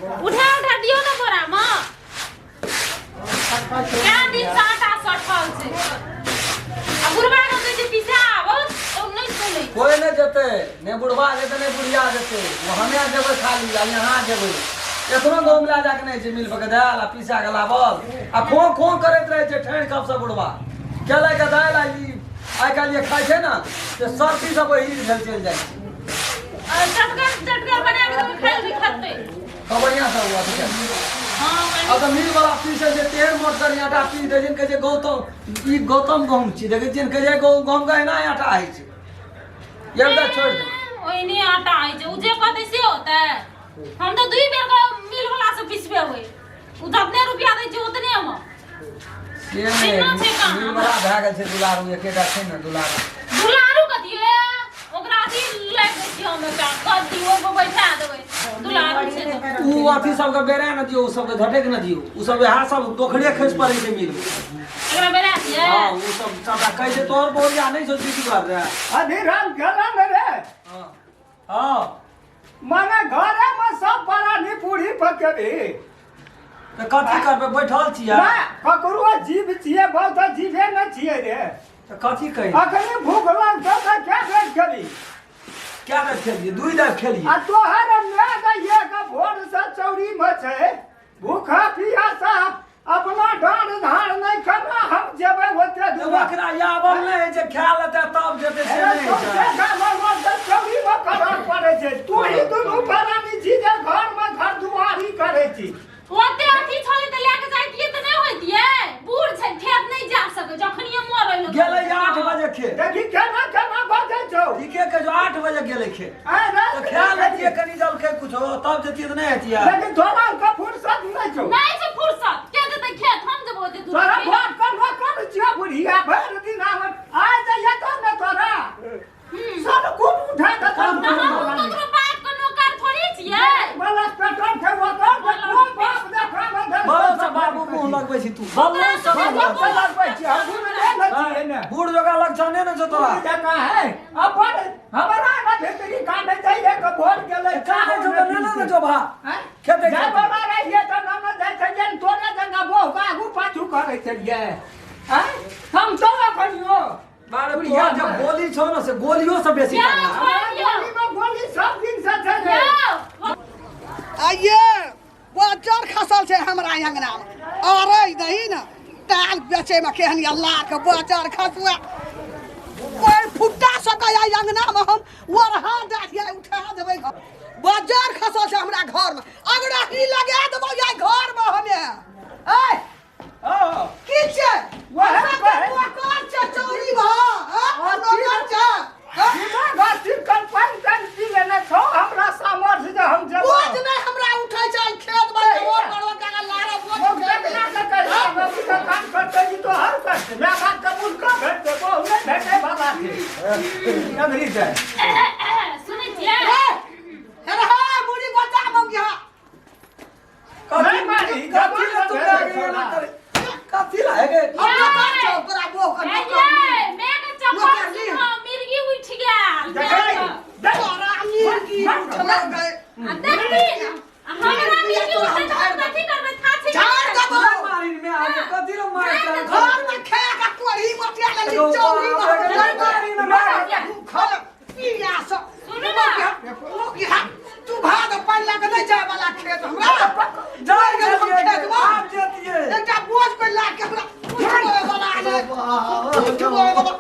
उठा उठा दियौ ने बोरामे। कए दिन से आटा सठल छै आ बुढ़बा के कहै छै पीसा आबो तऽ ओ नहि सुनै छै। कोइ नहि जेतै, नहि बुढ़बा जेतै, नहि बुढ़िया जेतै। ओ हमे जेबै खाली आ यहाँ जेबै। एखनो गहूम लए जाके नहि छै मिल पर के दालि आ पीसा के लाबल आ खों खों करैत रहै छै ठेण कब से बुढ़बा केले के दालि आ ई आइ काल्हि जे खाइ छै ने से सर्दी सब हिर भेल चलि जाइ छै। आ चटगर चटगर बना के देबै खाइ भी खतै। तऽ बढ़िआँ से ओ अथी कए। हाँ। अब तऽ मिल वाला पीसै छै तेहन मोटगर आटा पीस दै छै ने, कहै छै गौतम, ई गौतम गहूम छी। देखै छियै ने, कहै छै गहूम गहूम के एना आटा होइ छै। एक बेर छोड़ि दे। ओहिने आटा होइ छै, ओ जे कहतै से होतै। हम तऽ दुई बेर के मिल वाला से पिसबे होइ, ओ जतने रुपया दै छै ओतने मे। से नहि, केना छै कहाँ? मिल वाला भए गेल छै दुलारू, एकेटा छै ने दुलारू। दुलारू कथी है? ओकरा अथी लागि दै छियै हम एकटा गद्दी, ओहि पर बैठा देबै। दुलारू छै तऽ उ अथी सबके बेरा न दियौ, उ सबके झटक न दियौ। उ सब इएह सब दोखरे खसि पड़ै छै मिल मे। एकरा बेरा दियै। हँ, उ सब सबटा कहै छै तोहर बहुरिया नहि छौ दीदी घर रे। अधिराम गेलन रे। हँ हँ। माने घरे में सब बड़ा पूरी पकेबी। तऽ कथी करबै, बैठल छियै। ना ककरो जीव छियै, बहुत जीवे न छियै रे। तऽ कथी कही? अखनी भूख लगतौ तऽ क्या बेर खेबी? क्या बेर खेलियै? दुई बेर खेलियै। आ तोहर माय दैये के भोर से चौरी में छै, भूखा पियासा अपना डाँड़ धार नहि करना, हम जेबै ओते तऽ दूर। ओकरा याबल नहि होइ छै, खा लेतै तब जेतै, से नहि होइ छै। चौरी में करऽ पड़ै छै। तू ही दुनू प्राणी छी जे घर में घर दुआरी करै छी। ओते अथी छलै तऽ लए कऽ जाइतियै तऽ नहि होइतियै। बूढ़ छै, खेत नहि जा सकै, जखनिये मरै लगै। गेलै 8 बजे खेत। देखी केना केना बजै छौ। ठीके कहै छौ, 8 बजे गेलै खेत। आइ राति तऽ खा लेतियै कनि जलखै कुछो तब जतियै तऽ नहि हेतियै। लेकिन तोरा के फुर्सत नहि छौ। नहि छै फुर्सत, के जेतै खेत? हम जेबै ओते दूर। तोरा भोट के नौकर छियौ बुढ़िया, भरि दिन आबै आइ जइयै तब ने तोरा सब गुण उठा कऽ तऽ हमहूँ ककरो बाप के नौकर थोड़ी छियै। बला पेट्रोल छै ओकर कोन बाप देखा मे धर। बलो से बाबू मुँह लगबै छी तू, बलो से मुँह बलो से लगबै। लगबै छी, हम गुण नहि ने छियै ने। बूढ़ जोगा लक्षणे ने छौ तोरा। बूढ़ जकाँ है अपन हमरा ने भीतरी काटै छै, एक भोर गेलै। काटै छौ तऽ नेने ने जो भा। आँय? खेतै जाय खेतै। बाबा रहियै तऽ ननद जाइ छलियै ने, तोरे जकाँ बहु के आगू पाछू करै छलियै। आँय? हम तो अखनियो बारे तोहर जे गोली छौ ने से गोलियो से बेसी क्या तगड़ा। छोड़ दियौ। गोली में गोली सब दिन से छै रे। यौ, आइये बजर खसल छै हमरा अंगना में। अरे दही ने ताल बेचे में केहन अल्लाह के बजर खसुआ कोई फुटा सकै अंगना में, हम ओरहा दए दियै उठा देबै घर। बजर खसल छै हमरा घर में, अगरही लगा देबै आइ घर में हमे। ऐ हाँ। की छै? वएह हमरा कहै। नौकर छै चौरी में, हाँ? नौकर छै, हाँ? दिमाग चिकन पानि तानि पी लेने छौ, हमरा सामर्थ्य जे हम जेबै। बोझ नहि हमरा उठै छै खेत में, और बड़ो काका लारा बोझ लोक उठै छै। देखना के कहै छै, बाबू के काम करतै ई तो हर करतै। माय बाप के बुझ कऽ भेटतै, बहु नहि भेटै वाला छै। अगरी छै। सुनै छियै? हे, हे रे, हे, मुड़ी बचा मंगिया। कथी नहीं मारी, कथी ला तू लए गेलै एना करे? कथी ला हे गे? हम नौकर छौ, तोरा बहु के नौकर। मेघ चप्पल सुनो, मिर्गी उठि गेल। देखै, देख। तोरा मिर्गी उठलौ गए। आ देखी ने, आ हमरा मिर्गी उठतै तऽ हम कथी करबै? थाछी झाड़ देबौ। नहीं मारी में आगे कथी ला मारे घर में खा के कोढ़ी मटिया लेली चौरी में। नहीं मारी ना मारे। भूखल पिया सब। सुनू ना। मोगिया, तू भाग पानि लए कऽ नहि जाय वाला खेत हमरा। जाय गेल हम गेलियै, खेतमे। आब जेतियै। एकटा बोझ पर ला के हमरा उठबै वाला नहि। उठबै वाला।